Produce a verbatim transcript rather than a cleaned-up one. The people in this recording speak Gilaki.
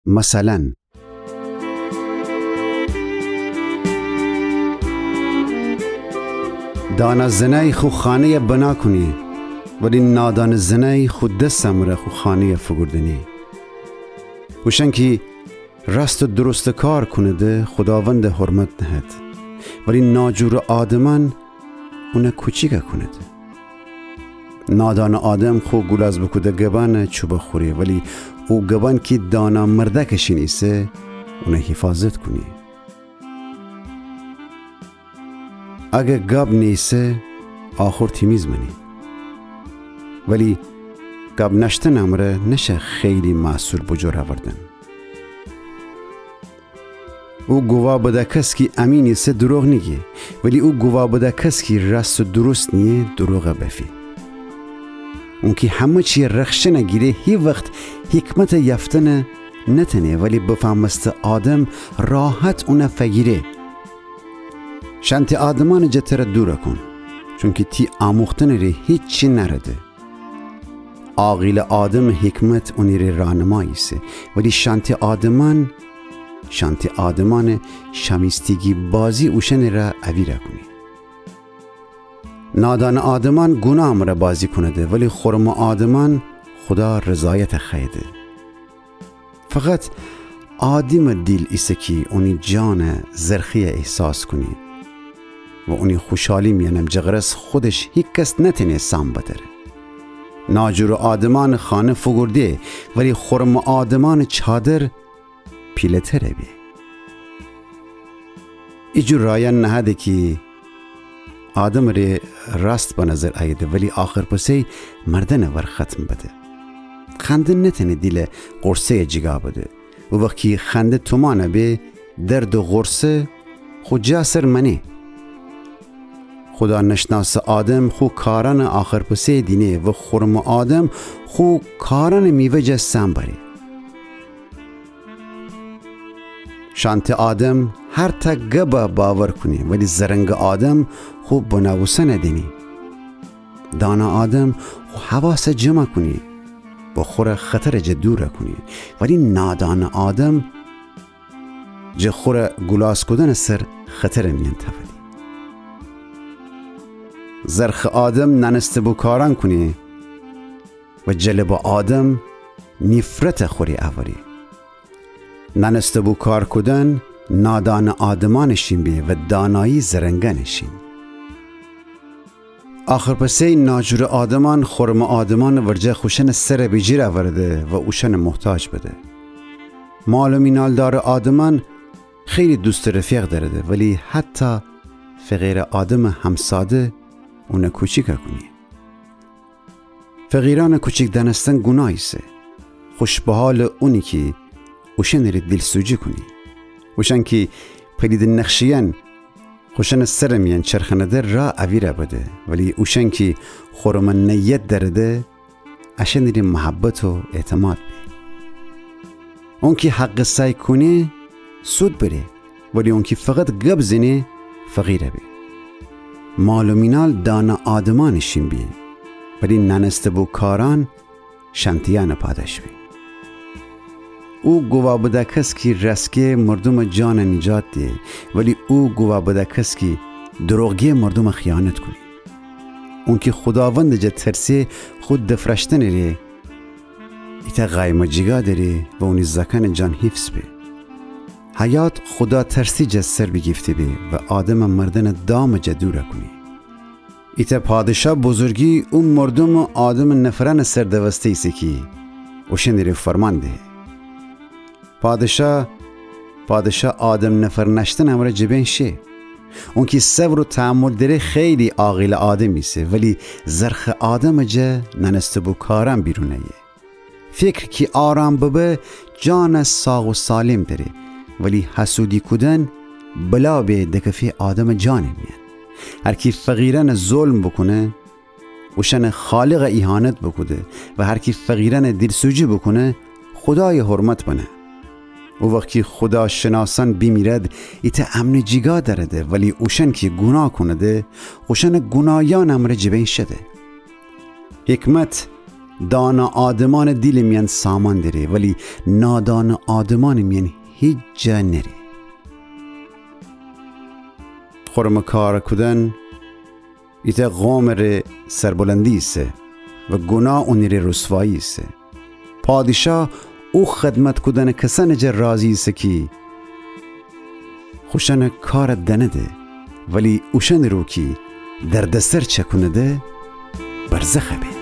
مثلاً، دانا زنأی خو خانه‌یَ بنا کونی، ولی نادانٚ زنأی خو دسٚ امرأ خو خانه‌یَ فوگوردنی. اوشأن کی راست و درستٚ کار کونده، خوداوندَ حرمت نهد، ولی ناجورٚ آدمأن اونَ کوچیکَ کونده. نادانٚ آدم خو گولاز بوکوده گبأنَ چوبَ خوره، ولی او گبأن کی دانا مردأکٚ شین ایسه، اونَ حیفاظت کونی. اگر گاب نیسه، آخر تیمیز مأنی. ولی گاب نأشتنٚ امرأ نشه خیلی محصول بجور اوردن. او گووا بدأ کس کی امین ایسه دروغ نیگه، ولی او گووا بدأ کس کی راست و درست نییه دروغَ بفی. اونکی همه چیَ رخشنَ گیره، هیوخت حکمتَ یافتنَ نتأنه، ولی بفهمسته آدم راحت اونَ فگیره. شأنتٚ آدمأنٚ جٚه تره دورَ کون، چونکی تی آموختنٚ ره هیچی نأرده. عاقیلٚ آدمٚ حکمت اونی ره راهنمایی ایسه، ولی شأنتٚ آدمأن، شأنتٚ آدمأنٚ شمیستگی بازی اوشأنٚ ره اویرَ کونی. نادانٚ آدمأن گوناهٚ امرأ بازی کونده، ولی خورمٚ آدمأن خودا رضایتَ خوأییده. فقط آدمٚ دیل ایسه کی اونی جانَ زرخه‌یَ احساس کونی و اونی خوشحالی میأنم جٚه غرض خودش هیکس نتأنه سام بدأره. ناجورٚ آدمأنٚ خانه فوگورده، ولی خورمٚ آدمأنٚ چادر پیله‌تره به. ایجور رایأن نهه‌ده کی آدمٚ ره راست به نظر اییده، ولی آخرپسی مردنٚ ور ختم بده. خنده نتأنه دیلٚ غورصه‌یَ جیگا بده. او وخت کی خنده تومانَ به، درد و غورصه خو جا سر مأنه. خودا نشناسٚ آدم خو کارأنٚ آخرپسی دینه و خورمٚ آدم خو کارأنٚ میوه جا سام بأره. شأنتٚ آدم هر تأ گبَ باور کونی، ولی زرنگٚ آدم خو بناوسأنَ دینی. دانا آدم خو حواسَ جمع کونی و خوره خطرٚ جٚه دورَ کونی، ولی نادانٚ آدم جٚه خوره گولاز کودنٚ سر خطرٚ میأن تأودی. زرخٚ آدم نأنسته‌بو کارأن کونی و جلبٚ آدم نیفرتَ خوری اوری. نأنسته‌بو کار کودن نادانٚ آدمأنٚ شین به و دانایی زرنگأنٚ شین. آخرپسی ناجورٚ آدمأن خورمٚ آدمأنٚ ورجه خوشأنٚ سرَ بیجیر اورده و اوشأنٚ محتاج بده. مال و مینالدارٚ آدمأن خیلی دوست و رفیق دأرده، ولی حتی فقیرٚ آدمٚ همساده اونَ کوچیکَ کونی. فقیرأنٚ کوچیک دأنستن گوناه ایسه. خوش بحالٚ اونی کی اوشأنٚ ره دیلسوجی کونی. اوشأن کی پلیدٚ نقشه‌یأن خوشأنٚ سرٚ میأن چرخأنده راه اویرَ بده، ولی اوشأن کی خورمٚ نیت دأرده، اشأنٚ ره محبت و اعتماد به. اونکی حقٚ سعی کونه سود بره، ولی اونکی فقط گب زنه فقیرَ به. مال و مینال دانا آدمأنٚ شین به، ولی نأنسته‌بو کارأن شأنتیأنٚ پاداش به. او گووا بدأ کس کی راستگه مردومٚ جانَ نیجات ده، ولی او گووا بدأ کس کی دروغگه مردومَ خیانت کونه. اونکی خوداوندٚ جا ترسه خو دفرأشتنٚ ره ایتأ قایمٚ جیگا دأره و اونی زأکأنٚ جان حفظ به. حیات خودا ترسی جا سر بیگیفته به و آدمَ مردنٚ دامٚ جا دورَ کونه. ایتأ پادشا بزرگی او مردوم و آدمٚ نفرأنٚ سر دوسته ایسه کی اوشأنٚ ره فرمان دهه. پادشا، پادشا آدم نفر نأشتنٚ امرأ جٚه بین شه. اونکی صبر و تحمل دأره خیلی عاقیلٚ آدم ایسه، ولی زرخٚ آدمٚ جا نأنسته‌بو کارأن بیرون ایه. فکر کی آرام ببه، جانَ ساغ و سالم دأره، ولی حسودی کودن بلا به دکفه آدمٚ جانٚ میأن. هر کی فقیرأنَ ظلم بوکونه، اوشأنٚ خالقَ ایهانت بوکوده و هر کی فقیرأنَ دیلسوجی بوکونه، خودایَ حرمت بنه. او وخت کی خوداشناسأن بیمیرد، ایتأ امنٚ جیگا دأرده، ولی اوشأن کی گوناه کونده، اوشأنٚ گوناهیأنٚ امرأ جٚه بین شده. حکمت دانا آدمأنٚ دیلٚ میأن سامان دأره، ولی نادانا آدمأنٚ میأن هیچ جا نأره. خورمٚ کار کودن ایتأ قومٚ ره سربلندی ایسه و گوناه اونی ره رسوایی ایسه. پادشاه او خدمت کودنٚ کسأنٚ جا راضی ایسه کی خوشأنٚ کار دأنده، ولی اوشأنٚ رو کی دردسر چأکونده، برزخ به.